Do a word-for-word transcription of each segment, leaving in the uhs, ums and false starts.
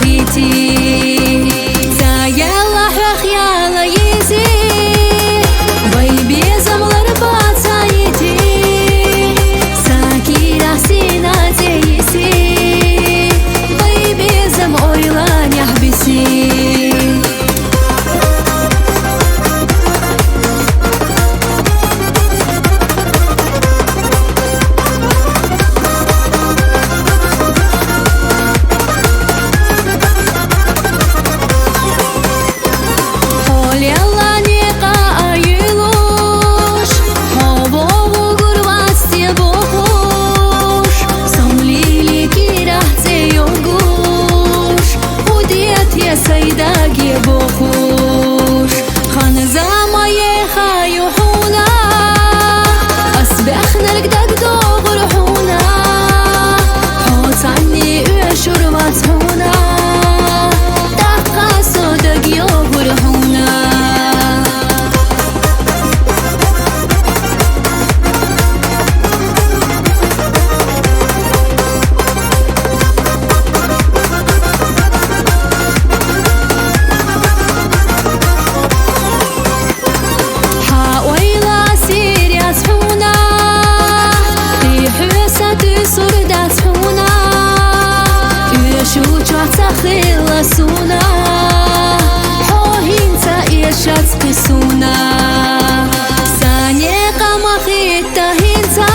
хити. Ца яла хьох яла йизи, вай безам ларбаца йити. Сакира сина цӀейси, вай безам ойла нехь биси. Хьолелла некъа айилуш, хьо вогӀугур васте бохуш, самлили кирахь цӀе йогуш, хӀу дете сайдаге бохуш. Ханзамае хаю хьуна, ас бехнарг дагдогӀур хьуна, хьо цанни оьшур вац хьуна, тӀаккха со дагйогӀур хьуна. Хьа ойла сир яц хьуна, кхы хьоьса туьсур дац хьуна. Оьшу чохь ца хилла суна, хьо хӀинца эшац кхы суна. Сан некъа ма хетта хӀинца,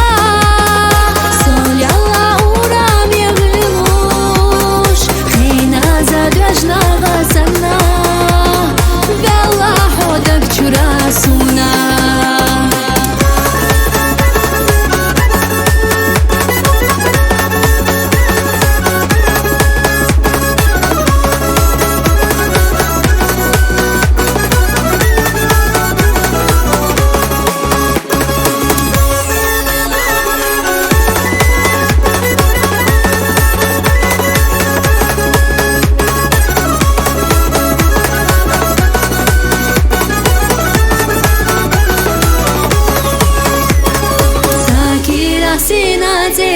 со лелла ураме вуьлуш, хьеназа доьжна гӀа санна, ваьлла хьо даг чура суна. Сакира сина цӀе